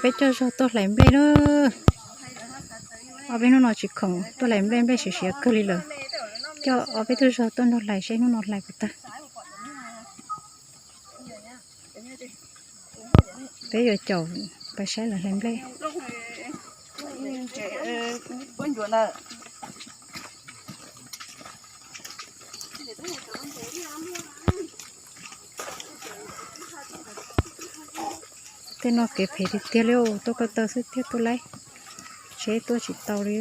peb coj zog tuaj hlais nplej na. Ob peb hnub no tsis khoom tuaj hlais nplej, nplej siav siav kawg li lawm. Coj ob peb tug zog tuaj nrog hlais seb hnub no hlais puas tag. Peb yuav caum pais saib lawv hlais nplej. Tej no kev phem tiag tiag li, tuaj ko taw xwb thiaj tuaj laib, tsheb tuaj tsis tau li.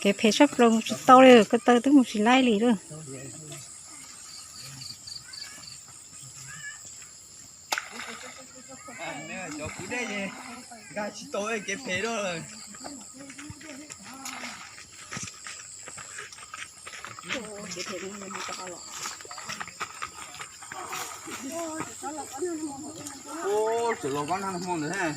Kev phem sab plaws mus tsis tau li, ko taw twb mus tsis laib li lawm. Cov kwv dej nkag tsis tau kev phem lawm. Tseem los kob nag hmo ntawd.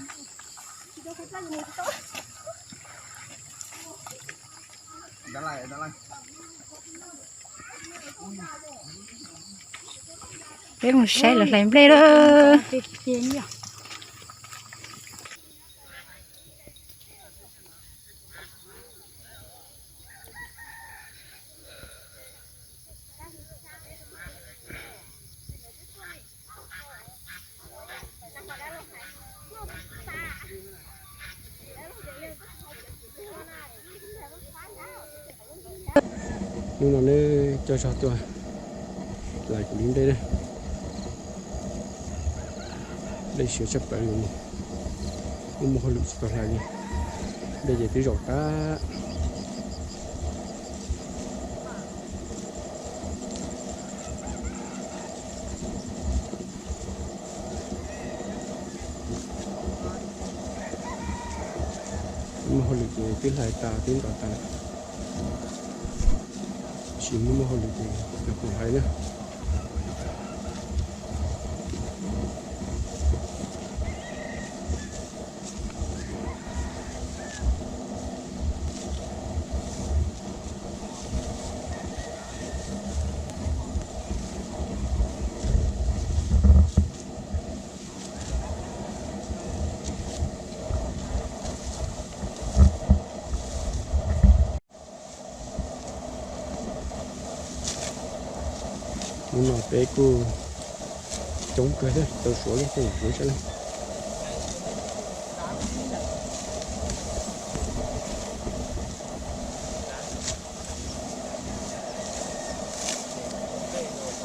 Peb mus saib lawv hlais nplej lawm. Hnub no neb coj zog tuaj hlais kuv li nplej na. Nplej siav tshaj plaws li, muaj muaj hauj lwm tsis tau hlais li. Nplej ces twb zaum tag. Muaj hauj lwm ces twb hlais tas twb nrov tas lawm. Tsis muaj muaj hauj lwm ces cov kuv hlais na. Hnub no peb kuj coob kawg thiab, tau suav lub tej kuv sab leej.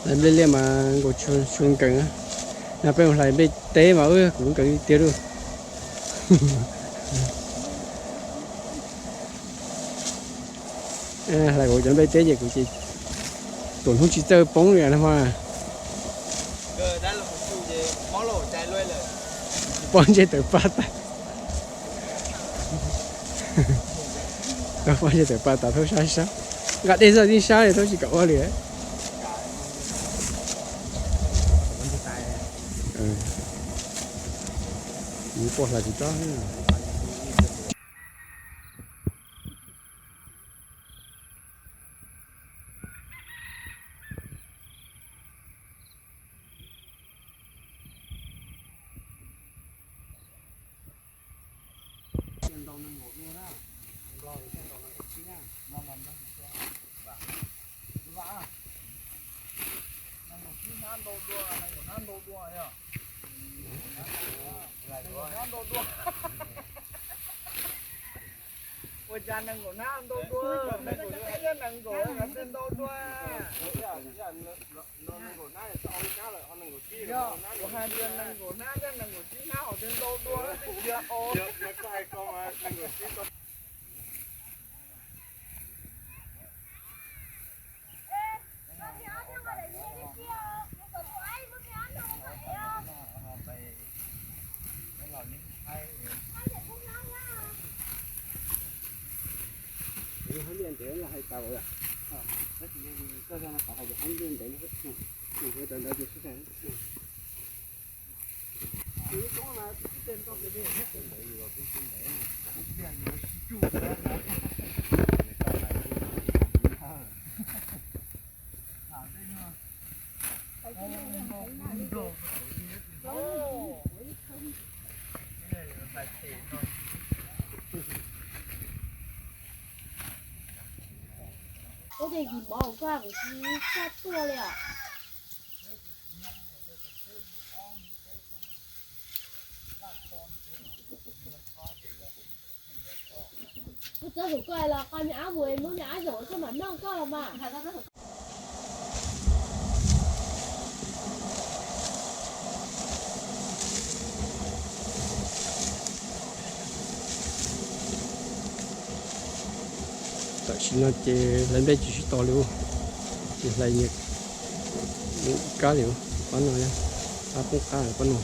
Hlais nplej liaj mas nkaus tshua nkees na. Peb mus hlais nplej teb mas wb kuv nkees tiag tiag lauj. Hlais kuv cov nplej teb ces kuv ces tuam hnub tsis txawj poob li no mas. Pob ntseg tawm paj tas. Pob ntseg tawm paj tas thaub sab sab. Nqa dej txoj tib sab li thaub tsis kam ua li. Poj hlais tsis tsob. Ua cas nees nkaum hnab ntau dua, nees nkaum hnab thiab nees nkaum hnab ntau dua. Yog kuv hais tias nees nkaum hnab thiab nees nkaum tsib hnab hos twb ntau dua, twb cia os. Ua tej kis mov kuj tsis tshua tuaj li os. Kuv txawv hum koj los qo me ab mus muab me ab zaum koj mam noj koj los mas. Tam sim no ces hlais nplej tsis sib tos li, ces hlais nyias kab li, pab no, pab poob qab pab no.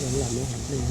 Lam muab hlais nplej.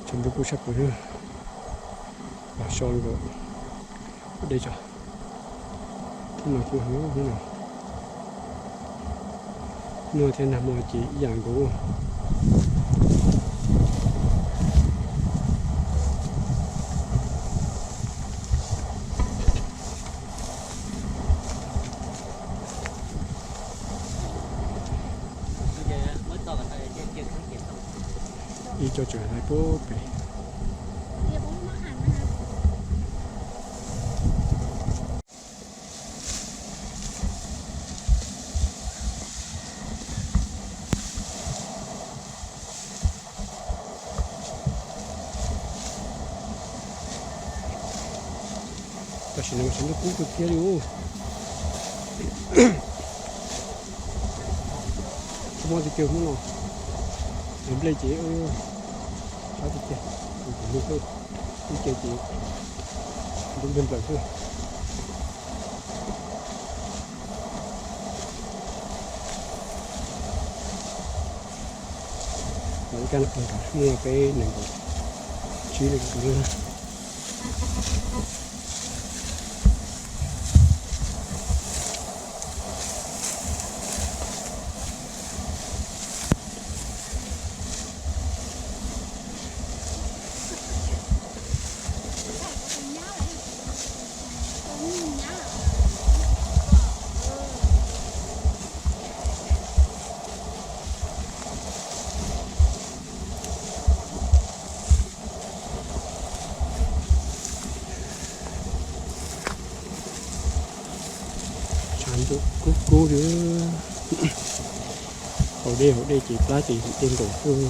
Tshav ntuj kuj sab plaws, los so nkaus dej tso. Hnub no kuj heev, hnub no, hnub no thiab nag hmo ces ib yam nkaus. Ib co tseem hlais puag pem. Tam sim no tshav ntuj kub kawg kiag li. Tsis muaj tiag tiag hnub no, hlais nplej ces sab tiag tiag, ib ce ces ntub nplawg xwb. Lawv ib kab no pog nrog muaj peb nees nkaum tsib leej nkaus na. Kub kub li. Haus dej haus dej ces plab ces dej nkaus xwb.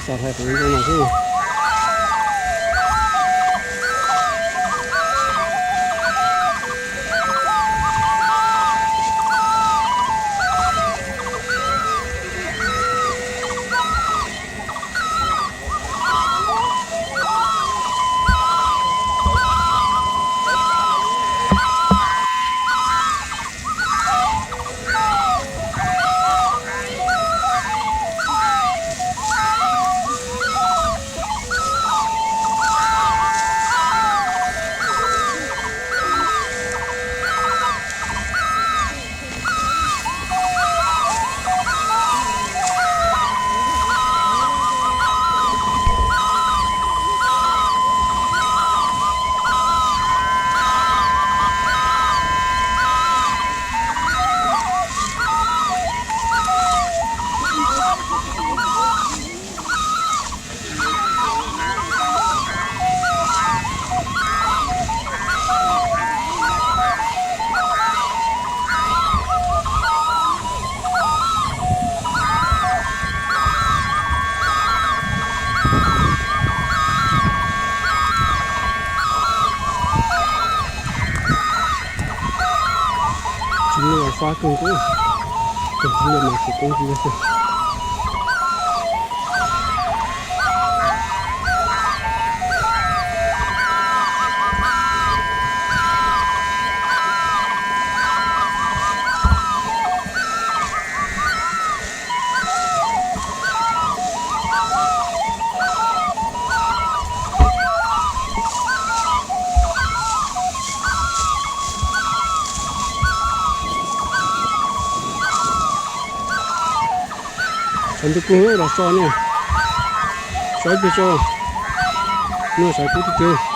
Xav hais qhov zoo no xwb. Tsis muaj fab kawg nkaus, tus txiv liaj mas tsis koob tsis liaj xwb. Sawv ntxov kub los so ne, sawv ib pliag tso, no sawv kub tiag tiag.